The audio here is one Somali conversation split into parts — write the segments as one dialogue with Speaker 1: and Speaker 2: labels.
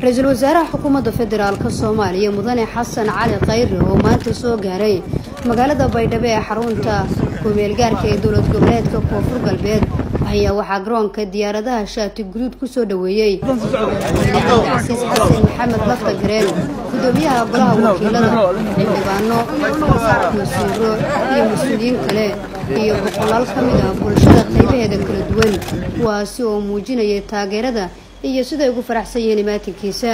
Speaker 1: Ra-iisul wasaaraha xukuumadda federaalka Soomaaliya, Mudane Xasan Cali Khayre, oo maanta soo gaaray magaalada Baydhabo ee xarunta ku-meelgaarka ee dowlad goboleedka Koonfur Galbeed, ayaa waxaa garoonka diyaaradaha Shaati Guduud kusoo dhaweeyey Cabdicasiis Xasan Maxamed Lafta Gareen, gudoomiyaha golaha wakiilada, xildhibaano, wasiiro iyo mas-uuliyiin kale iyo boqolaal ka mid ah bulshada qaybaheeda kala duwan, kuwaasi oo muujinayay taageerada iyo siday ugu faraxsan yihiin imaatinkiisa.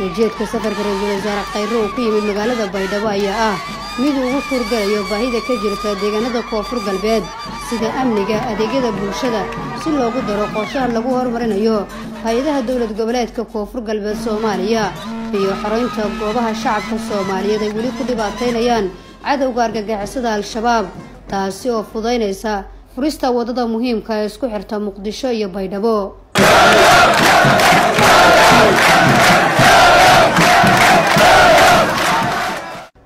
Speaker 1: Ujeedka safarka ra-iisul wasaare Khayre uu ku yimid magaalada Baydhabo ayaa ah mid uu ugu kuurgalayo baahida ka jirta deegaanada Koonfur Galbeed, sida amniga, adeegyada bulshada, si loogu daro qorshaha lagu horumarinayo hay-adaha dowlad goboleedka Koonfur Galbeed Soomaaliya iyo xoreynta goobaha shacabka Soomaaliyeed ay weli ku dhibaataynayaan cadowga argagixisada Al-Shabaab, taasi oo fudaynaysa furista wadada muhiimka ee isku xirta Muqdisho iyo Baydhabo.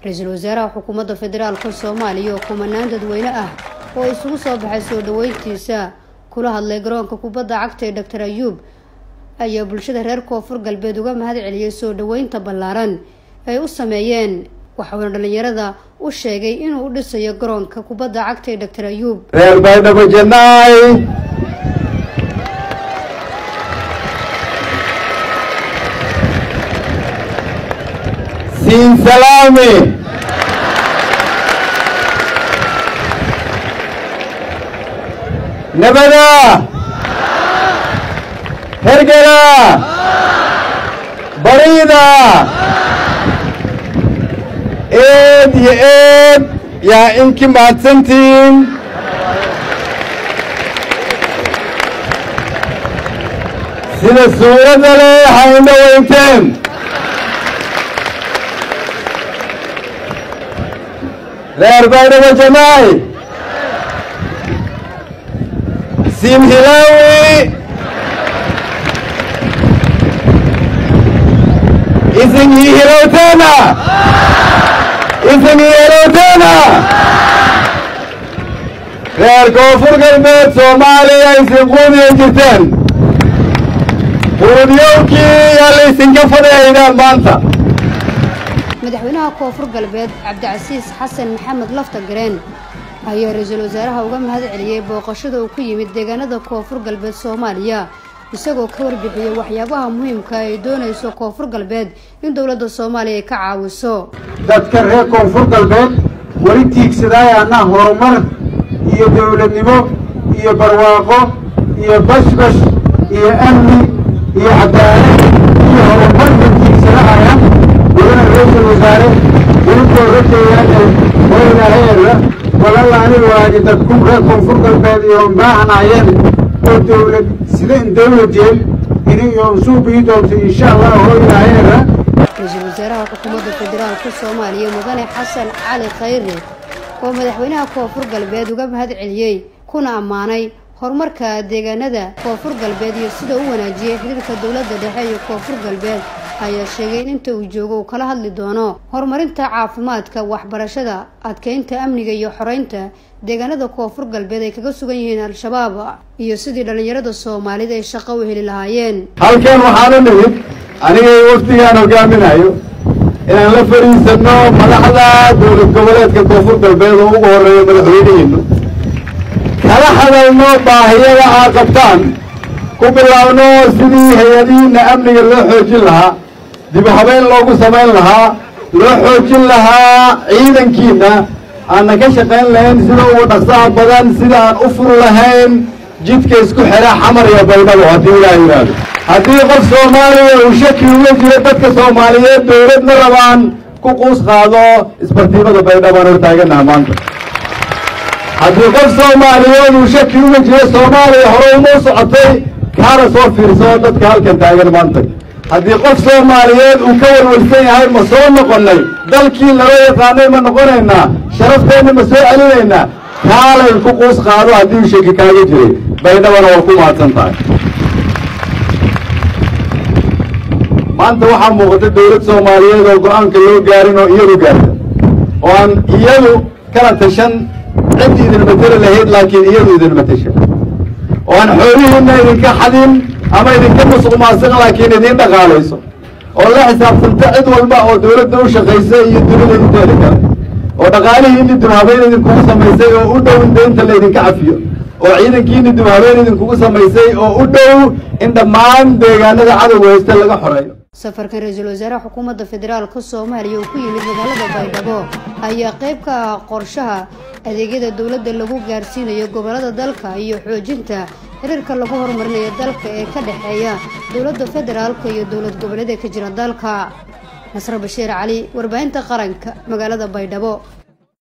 Speaker 1: Ra-iisul wasaaraha xukuumadda federaalka Soomaaliya oo kumanaan dadweyne ah oo isugu soo baxay soo dhaweyntiisa kula hadlay garoonka kubadda cagta ee Doctor Ayuub ayaa bulshada reer Koonfur Galbeed uga mahad celiyey soo dhaweynta ballaaran ay u sameeyeen, waxauna dhalinyarada u sheegay inuu u dhisayo garoonka kubadda cagta ee Doctor Ayuub.
Speaker 2: Reer Baydhabo jannaay, siin salaami, nabada hergela bariida, eed iyo eed yaa inki mahadsantiin. Sida suuradda leh ha indho weynteen. Reer Baydhabo jamaay, siin hilaawi, isin ii hilowteena, isin ii hilowteena. Reer Koonfur Galbeed Soomaaliya, isin quudiyan jirteen, quudyowkii yaa laysinka fadhiyaydaan maanta.
Speaker 1: Madaxweynaha Koonfur Galbeed Cabdicasiis Xasan Maxamed Lafta Gareen ayaa ra-iisul wasaaraha uga mahad celiyey booqashada uu ku yimid deegaanada Koonfur Galbeed Soomaaliya, isagoo ka warbixiyey waxyaabaha muhiimka ay doonayso Koonfur Galbeed in dowladda Soomaaliya ay ka caawiso.
Speaker 3: Dadka reer Koonfur Galbeed weli tiigsadaayana horumar iyo dowladnimo iyo barwaaqo iyo bashbash iyo amni iyo cadaalad iyo horumarka tiigsadahaya. Mudana ra-iisul wasaare, weli rajayaane hoynaheera walalaani waagi dadku reer Koonfur Galbeed iyo baahanayeen oo dowlad sida in dowlad jeel ini iyo nsuubii doonto insha Allah hoynaheera.
Speaker 1: Ra-iisul wasaaraha xukuumadda federaalka Soomaaliya, Mudane Xasan Cali Khayre, oo madaxweynaha Koonfur Galbeed uga mahad celiyey kuna ammaanay horumarka deegaanada Koonfur Galbeed iyo sida u wanaajiyey xiriirka dowladda dhexe iyo Koonfur Galbeed, ayaa sheegay in inta uu joogo uu kala hadli doono horumarinta caafimaadka, waxbarashada, adkeynta amniga iyo xoreynta deegaanada Koonfur Galbeed ay kaga sugan yihiin Al-Shabaab iyo sidii dhalinyarada Soomaalida ay shaqo u heli lahaayeen.
Speaker 2: Halkan waxaan u nimid aniga iyo wafdigaan hogaaminayo inaan la fadhiisano madaxda dowlad goboleedka Koonfur Galbeed oo ugu horeeyo madaxweynihiinu, kala hadalno baahiyada aad qabtaan, ku bilaabno sidii hay-adihiina amniga loo xoojin lahaa, dib u habeyn loogu samayn lahaa, loo xoojin lahaa ciidankiina, aanna ka shaqayn lahayn sida ugu dhaqsaha badan sida aan u fur lahayn jidka isku xidha Xamar iyo Baydhabo. Haddii Ilaah yidhaahdo, haddii qof Soomaaliya uu shaki uga jiro dadka Soomaaliyeed dowlad ma rabaan, ku quus qaado isbartiimada Baydhabaan hortaaganaha maanta. Haddii qof Soomaaliyeed uu shaki uga jiro Soomaaliya hore uma socotay, kaana soo fiirsado dadka halkan taagan maanta. Haddii qof Soomaaliyeed uu ka walwalsan yahay ma soo noqonnay dalkii lala yaqaanay, ma noqonaynaa, sharafteenna ma soo celinaynaa, kaalay ku quus qaado haddii uu shaki kaaga jiray. Baydhabana waa ku mahadsan tahay. Maanta waxaa muuqata dowlad Soomaaliyeed oo go-aanka loo gaarin oo iyadu gaarta oo aan iyadu kala tashan cid idin mateli lahayd, laakiin iyadu idin matasha. oo aan xoolihiinna idinka xadin ama idinka musuq maasiq, laakiin idiin dhaqaalayso oo la xisaabtanta cid walba oo dawladda u shaqaysa iyo dunida inteeda kale, oo dhaqaalihiinni dubhabeyn idinkugu samaysay oo u dhow in deynta laydinka cafiyo, oo ciidankiini dubhabeyn idinkugu samaysay oo u dhow in dhammaan deegaanada cadowga haysta laga xoreeyo.
Speaker 1: Safarkan ra-iisul wasaaraha xukuumadda federaalka Soomaaliya uu ku yimid magaalada Baydhabo ayaa qayb ka ah qorshaha adeegyada dowladda lagu gaarsiinayo gobolada dalka iyo xoojinta xiriirka lagu horumarinayo dalka ee ka dhexeeya dowladda federaalka iyo dowlad goboleeda ka jira dalka. Nasre Bashiir Cali, warbaahinta qaranka, magaalada Baydhabo.